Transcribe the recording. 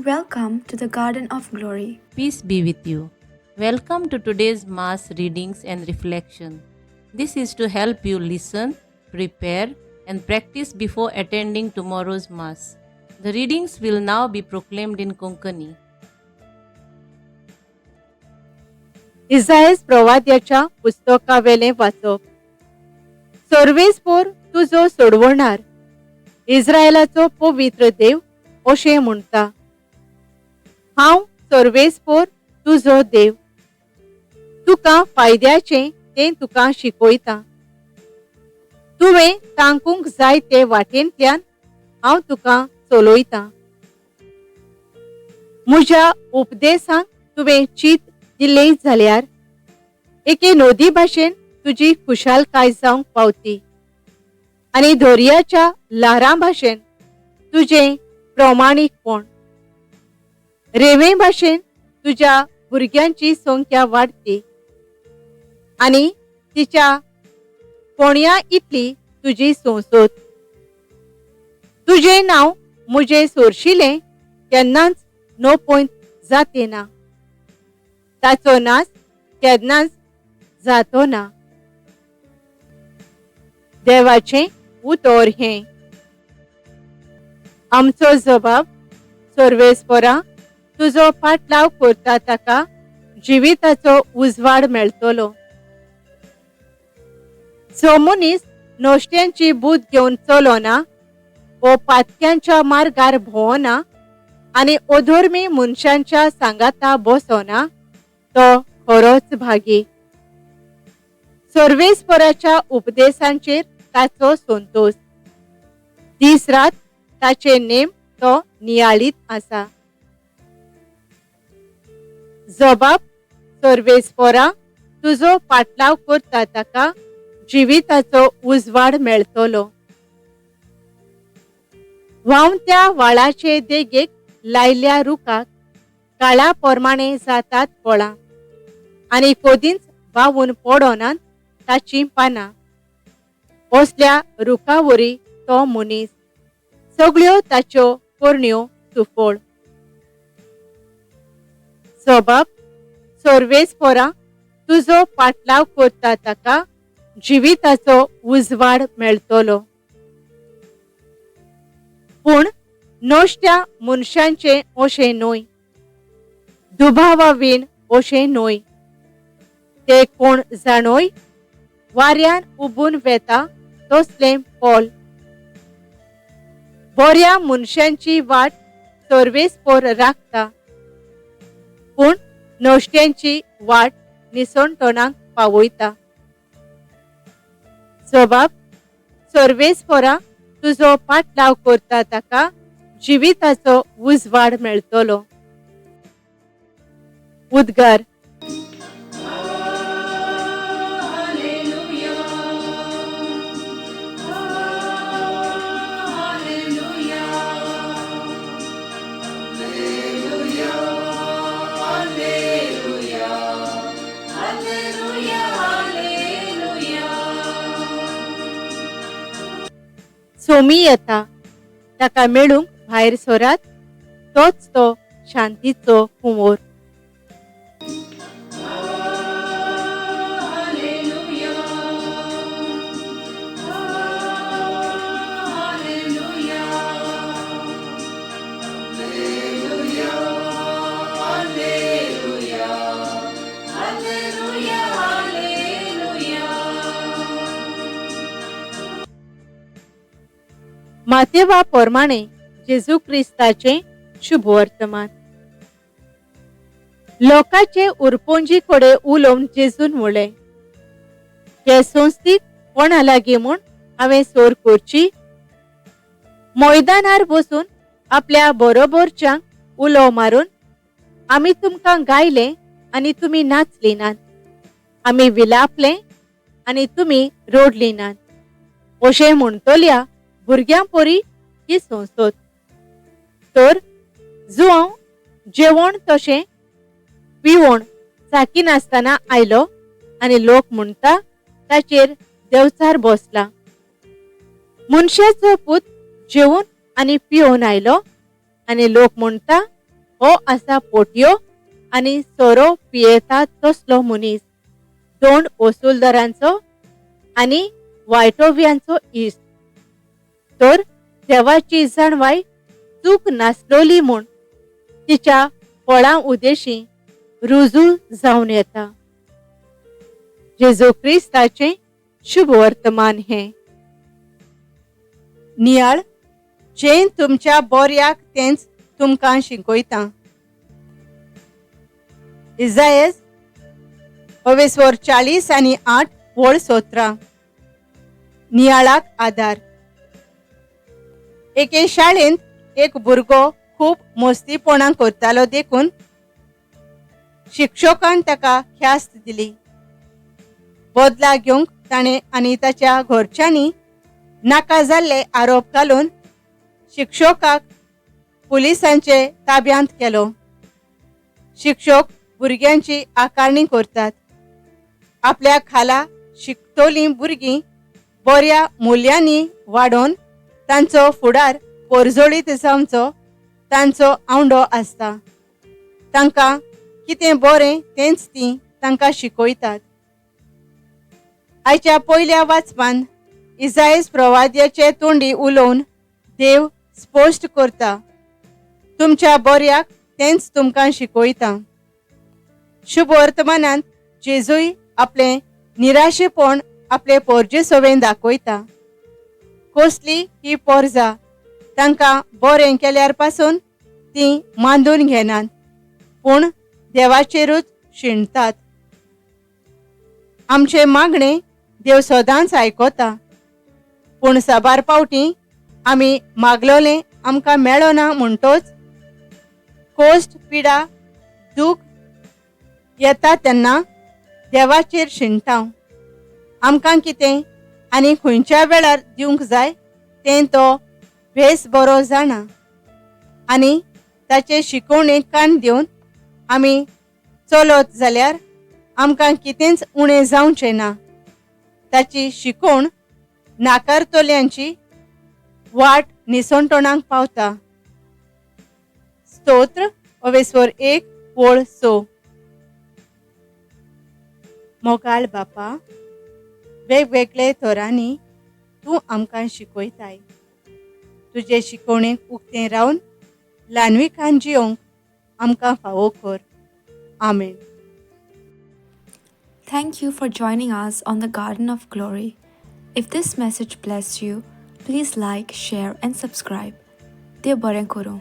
Welcome to the Garden of Glory. Peace be with you. Welcome to today's Mass readings and reflection. This is to help you listen, prepare, and practice before attending tomorrow's Mass. The readings will now be proclaimed in Konkani. इजायस प्रवाद्याच्या पुस्तकावेलें वाचप. सर्वेस्पोर तुजो सोडवणार, इस्रायलाचो पवित्र देव अशें म्हणटा, हांव सर्वेस्पोर तुजो देव, तुका फायद्याचें तें तुका शिकयता. तुवें तांकूंक जाय ते वाटेंतल्यान हांव तुका चलयतां. म्हज्या उपदेसांक तुवें चीत दिलें जाल्यार एके नदी भाशेन तुजी खुशालकाय जावंक पावती आनी दर्याच्या ल्हारां भाशेन तुजें प्रमाणीकपण. रेंवे भाशेन तुज्या भुरग्यांची संख्या वाडटी आनी तिच्या कोणया इतली तुजी संसद. तुजें नांव म्हजें सोरशिलें केन्नाच नपयत जाते ना, ताचो नाश केन्नाच जातो ना. देवाचें उतर हें. आमचो जबाब सर्वेस्परा, तुजो पाटलाव करता ताका जिविताचो उजवाड मेळटलो. जो मनीस नश्ट्यांची बूद घेवन चलोना वो पातक्यांच्या मार्गार भोंवना आनी अधर्मी मनशांच्या सांगाता बसना, तो खरोच भागी. सर्वेस्पराच्या उपदेशांचेर ताचो संतोश, दीस रात ताचे नेम तो नियाळीत आसा. जबाब सर्वेस्परा, तुजो पाटलाव करता ताका जिविताचो उजवाड मेळटलो. व्हांवत्या व्हाळाचे देगेक लायल्या रुखाक काळा प्रमाणे जातात फळां आनी कदींच बावून पडनात ताचीं पानां. असल्या रुखावरी तो मनीस, सगळ्यो ताच्यो करण्यो सुफळ. जबाब सर्वेस्परा, तुजो पाटलाव करता ताका जिविताचो उजवाड मेळटलो. पूण नश्ट्या मनशांचें अशें न्हय, दुबावावीण अशें न्हय. ते कोण जाणोय वाऱ्यान उबून वेता तसलें पोल. बऱ्या मनशांची वाट सर्वेस्पोर राखता, पूण नश्ट्यांची वाट निसणटणाक पावयता. जबाब सर्वेस्परा, तुजो पाटलाव करता ताका जिविताचो उजवाड मेळटलो. उद्गार. सोमी येता, ताका मेळूंक भायर सरात, तोच तो शांतीचो कुंवोर. मातेवा प्रमाणे जेजू क्रिस्ताचें शुभवर्तमान. लोकांचे उरपोंजी कडेन उलोवन जेजून म्हणलें, हे संस्थीक कोणा लागीं म्हूण हांवें सोर करची? मैदानार बसून आपल्या बरोबरच्यांक उलो मारून आमी तुमकां गायलें आनी तुमी नाचली नात, आमी विलापले आनी तुमी रडली नात, अशें म्हणटल्या भुरग्यां परी ही संसद. तर जुआंव जेवण तशें पिवण चाकिनासतना आयलो आनी लोक म्हणटा ताचेर देवचार बसला. मनशाचो पूत जेवन आनी पिवन आयलो आनी लोक म्हणटा हो आसा पोटयो आनी सोरो पियेता तसलो मनीस, दोन वसुलदारांचो आनी वायटोव्यांचो इश्ट। तर देवाची जाणवाय चूक नासलोली म्हूण तिच्या फळां उदेशी रुजू जावन येता। जेजू क्रिस्ताचें शुभ वर्तमान हें। नियाळ जें तुमच्या बोऱ्याक तेंच तुमकां शिकयता। इजायस अवेस्वर 40 आणि 8 वळ 17। नियाळाक आदार। एके शाळेंत एक भुरगो खूब मस्तीपणां करतालो देखून शिक्षकान ताका ख्यास्त दिली। बदला घेवंक ताणें आनी ताच्या घरच्यांनी नाका जाल्ले आरोप घालून शिक्षकाक पुलिसांचे ताब्यांत केलो। शिक्षक भुरग्यांची आकारणी करतात। आपल्या खाला शिकतलीं भुरगीं बऱ्या मुल्यांनी वाडोवन तांचो फुडार परजळीत जावचो तांचो आवंडो आसता। तांकां कितें बरें तेंच तीं तांकां शिकयतात। आयच्या पयल्या वाचपान इजायस प्रवाद्याचे तोंडी उलोवन देव स्पश्ट करता, तुमच्या बऱ्याक तेंच तुमकां शिकयता। शुभ वर्तमानांत जेजूय आपलें निराशेपण आपले पोरजे सवें दाखयता। कसली ही पोरजा, तांकां बरें केल्यार पासून तीं मांदून घेनात पूण देवाचेरूच शिणतात। आमचें मागणें देव सदांच आयकता, पूण साबार पावटी आमी मागलोलें आमकां मेळना म्हणटोच कोश्ट, पिडा, दूख येता तेन्ना देवाचेर शिणटा। आमकां कितें आनी खंयच्या वेळार दिवंक जाय तें तो भेस बरो जाणा आनी ताचे शिकवणेक कान दिवन आमी चलत जाल्यार आमकां कितेंच उणें जावचें ना। ताची शिकवण नाकारतल्यांची वाट निसणटणाक पावता। स्तोत्र अवेस्वर 1 वळ 6। मोगाळ बापा, वेगवेगळे तरांनी तूं आमकां शिकयताय। तुजे शिकवणेक उक्तें रावन ल्हानविकान जियोंक आमकां फावो कर। आमेन। Thank you for joining us on the Garden of Glory. If this message blessed you, please like, share, and subscribe. देव बरें करूं.